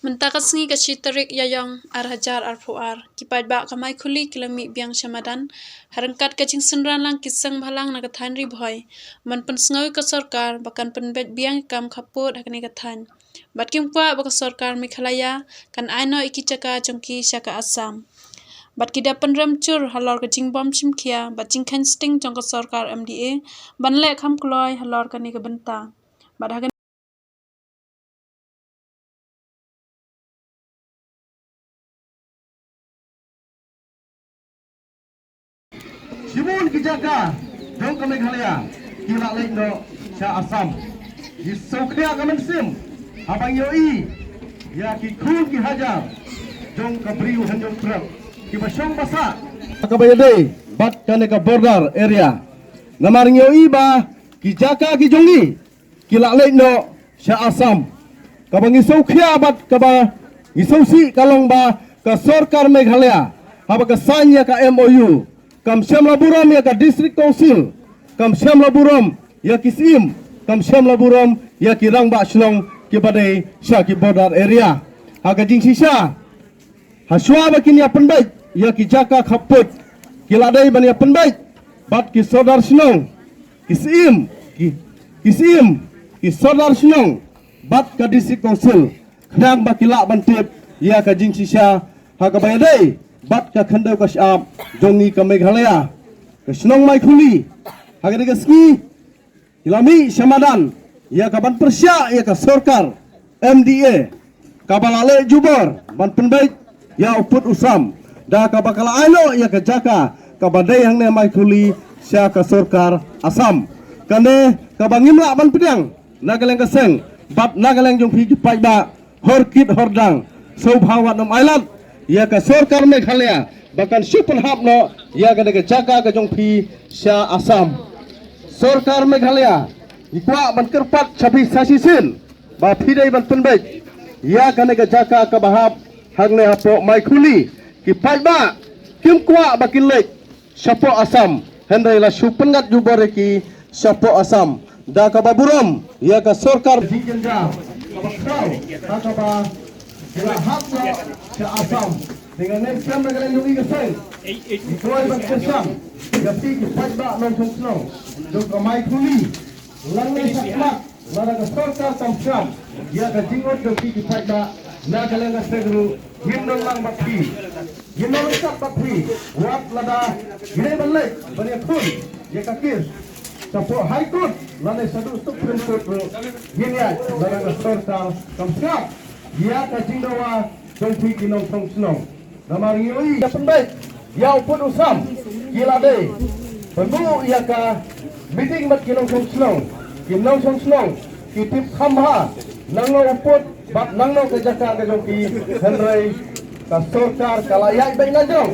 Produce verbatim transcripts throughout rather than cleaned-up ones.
Mynta ka sngi ka shi tarik Ïaïong ar hajar arphew ar, ki paidbah ka Maikhuli ki la mih biang sha madan, ha ryngkat ka jingsynran lang ki seng bhalang na ka thaiñ Ri Bhoi, ban pynsngew ïa ka sorkar ba kan pynbeit biang ïa ka kam khappud ha kane ka thaiñ. Bad kim kwah ba ka sorkar Meghalaya kan ai noh ïa ki jaka jong ki sha ka Assam. Bad ki da pynrem jur halor ka jingbym shim khia bad jingkheiñ sting jong ka sorkar M D A ban leh kham kloi halor kane ka bynta. Bad ha kane Shibun ki jaka jong ka Meghalaya ki la leit noh sha Assam. Ngi sngewkhia ka mynsiem haba ngi ïohi ïa ki khun ki hajar jong ka briew Hynñiewtrep kiba shong ba sah ha kaba ïadei bad kane ka border area. Namar ngi ïohi ba ki jaka ki jong ngi ki la leit noh sha Assam. Kaba ngi sngewkhia bad kaba ngi sngewsih ka long ba ka sorkar Meghalaya haba ka sign ïa ka M O U kam shym la burom ïa ka District Council, kam shym la burom ïa ki Syiem, kam shym la burom ïa ki Rangbah Shnong kiba dei sha ki border area. Ha ka jingshisha, ha shuwa ba kin ïa pynbeit ïa ki jaka khappud, ki la dei ban ïa pynbeit bad ki Sordar Shnong, ki Syiem, ki, ki Syiem, ki Sordar Shnong bad ka District Council, khnang ba ki lah ban tip ïa ka jingshisha ha kaba ïadei bad ka khyndew ka shyiap jong ngi ka Meghalaya. Ka shnong Maikhuli ha kane ka sngi ki la mih sha madan ïa ka ban pyrshah ïa ka sorkar M D A kaba la leh jubor ban pynbeit ïa u pud u sam, da kaba ka la ai noh ïa ka jaka kaba dei hangne Maikhuli sha ka sorkar Assam. Kane kaba ngim lah ban pdiang na ka liang ka seng bad na ka liang jong phi ki paidbah hor kit hor dang. Sngewbha wat nym ailad ïa ka sorkar Meghalaya ba kan shu pynhap noh ïa kane ka jaka ka jong phi sha Assam. Sorkar Meghalaya, ngi kwah ban kyrpad sha phi sa shisien ba phi dei ban pynbeit ïa kane ka jaka kaba hap hangne hapoh Maikhuli. Ki paidbah kim kwah ba kin leit shapoh Assam, hynrei la shu pynngat jubor ïa ki shapoh Assam da kaba burom ïa ka sorkar. Jingjynjar kaba khraw ha kaba ki la hap noh sha Assam. Te nga ngeit skhem na ka liang jong ngi ka seng, ngi kloi ban kyrshan ïa phi ki paidbah nongshong shnong jong ka Maikhuli, lane shakhmat lada ka sorkar kam sngap ïa ka jingmut jong phi ki paidbah, na ka liang ka seng ruh ngim don lang bad phi. Ngim don lang bad phi wat lada ngi dei ban leit ban ïakhun ïa ka case shapoh High Court lane shaduh Supreme Court ruh ngin ïaid lada ka sorkar kam sngap ïa ka jingdawa jong phi ki nongshong shnong. Namar ngi ïohi ïa pynbeit ïa u pud u sam, ki la dei pynbuh ïa ka meeting bad ki nongshong shnong. Ki nongshong shnong ki tip kham bha nangno u pud bad nangno ka jaka ka jong ki, hynrei ka sorkar ka la ïaid beit na jrong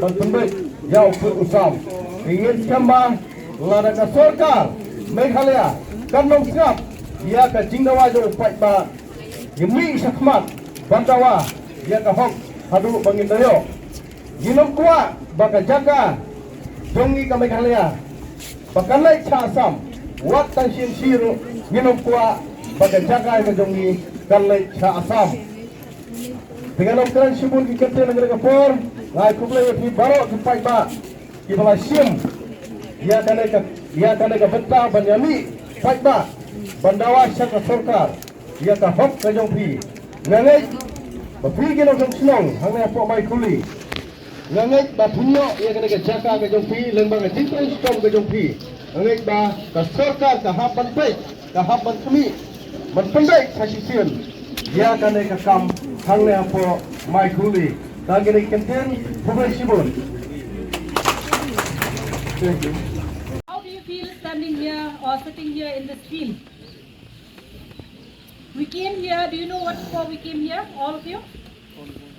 ban pynbeit ïa u pud u sam. Ngi ngeit skhem ba lada ka sorkar Meghalaya kan ym sngap ïa ka jingdawa jong u paidbah, ngi mih shakhmat ban dawa ïa ka hok haduh ba ngin da ïoh. Ngin ym kwah ba ka jaka jong ngi ka Meghalaya ba kan leit sha Assam. Wat tang sien shi ruh ngin ym kwah ba ka jaka ka jong ngi kan leit sha Assam. Te ngan ym kren shibun ki kyntien ha kane ka por, nga ai khublei ïa phi baroh ki paidbah kiba la shim ïa kane ka, ïa kane ka bynta ban ïa mih paidbah ban dawa sha ka sorkar ïa ka hok ka jong phi. Nga ngeit ba phi ki nongshong shnong hangne hapoh Maikhuli, nga ngeit ba phin ïoh ïa kane ka jaka ka jong phi lyngba ka jingtrei shitom ka jong phi. Nga ngeit ba ka sorkar ka hap ban peit, ka hap ban khmih ban pynbeit sa shisien ïa kane ka kam hangne hapoh Maikhuli. Tang kine ki kyntien, khublei shibun. Thank you. How do you feel standing here or sitting here in this field? We came here, do you know what for we came here, all of you?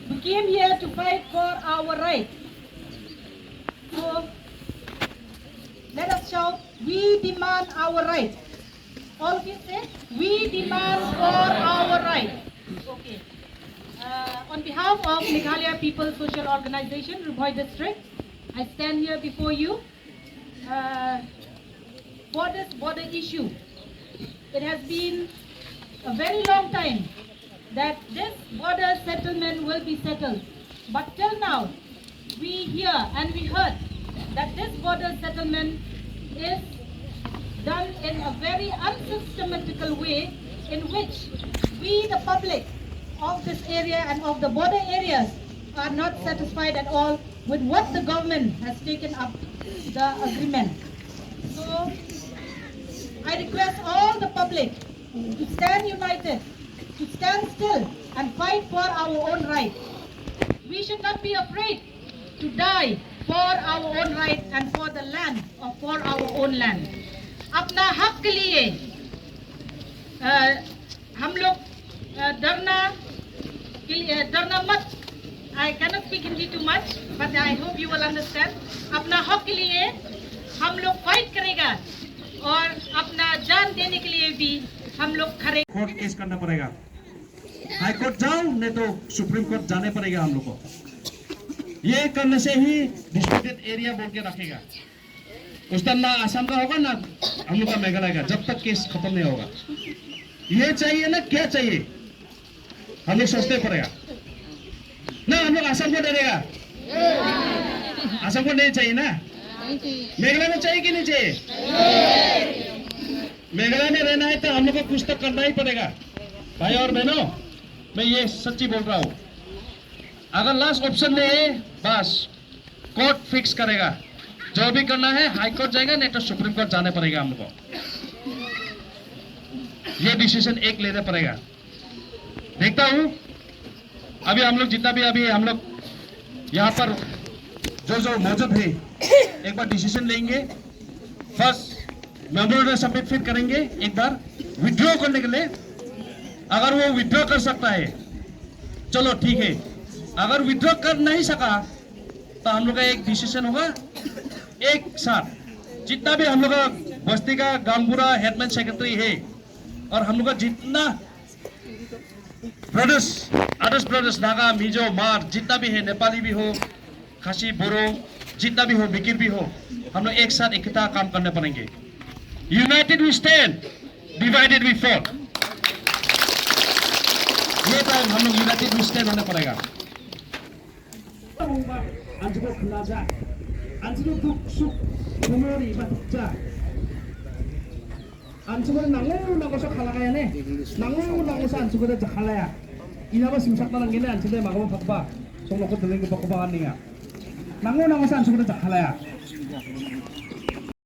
We came here to fight for our right. So, let us shout, "We demand our right." All of you say, "We demand for our right." Okay. Uh, on behalf of Meghalaya People's Social Organization, Ri Bhoi District, I stand here before you, uh, for this border issue. It has been a very long time that this border settlement will be settled. But till now, we hear and we heard that this border settlement is done in a very unsystematical way, in which we, the public of this area and of the border areas, are not satisfied at all with what the government has taken up the agreement. So I request all the public to stand united, to stand still and fight for our own right. We should not be afraid to die for our own right and for the land, or for our own land. अपना हक के लिए, अ, हम लोग, अ, धरना के लिए, धरना मत, I cannot speak Hindi too much, but I hope you will understand. अपना हक के लिए हम लोग फाइट करेगा और अपना जान देने के लिए भी हम लोग खड़े। कोर्ट केस करना पड़ेगा। हाई कोर्ट जाओ, नहीं तो सुप्रीम कोर्ट जाने पड़ेगा हम लोग को। ये करने से ही डिस्प्यूटेड एरिया बोल के रखेगा। उस टाइम ना आसाम का होगा, ना हम लोग का मेघालय का, जब तक केस खत्म नहीं होगा। ये चाहिए ना, क्या चाहिए, हमें सोचते पड़ेगा ना। हम लोग आसाम को डरेगा, आसाम को नहीं चाहिए ना। मेघालय में चाहिए कि नहीं चाहिए? मेघालय में रहना है तो हम लोग को कुछ तो करना ही पड़ेगा। भाई और बहनों, मैं ये सच्ची बोल रहा हूँ, अगर लास्ट ऑप्शन नहीं है, बस कोर्ट फिक्स करेगा। जो भी करना है, हाई कोर्ट जाएगा, नहीं तो सुप्रीम कोर्ट जाने पड़ेगा हम लोग को। ये डिसीजन एक लेना पड़ेगा। देखता हूँ, अभी हम लोग जितना भी, अभी हम लोग यहाँ पर जो जो मौजूद है, एक बार डिसीजन लेंगे। फर्स्ट मेमोरेंडम सबमिट फिर करेंगे एक बार विड्रॉ करने के लिए। अगर वो विड्रॉ कर सकता है, चलो ठीक है। अगर विड्रॉ कर नहीं सका, तो हम लोग का एक डिसीजन होगा, एक साथ जितना भी हम लोग का बस्ती का गांवबुढ़ा, हेडमैन, सेक्रेटरी है, और हम लोग का जितना ब्रदर्स, अदर्स ब्रदर्स, नागा, मिजो, मार, जितना भी है, नेपाली भी हो, खासी, बोरो, जितना भी हो, बिकिर भी हो, हम लोग एक साथ इकट्ठा काम करने पड़ेंगे। United we stand, divided we fall। ये टाइम हम लोग यूनाइटेड वी स्टैंड होना पड़ेगा। Anjing ko khnaja, anjing ko duk suk, kumori ba dukja. Anjing ko nangu nangu sa khalakaya ne, nangu nangu sa anjing ko da jakhalaya. Ina ba simsak na lang gini anjing ko mago pakba, song loko deling ko pakba aniya. Nangu nangu sa anjing ko da jakhalaya.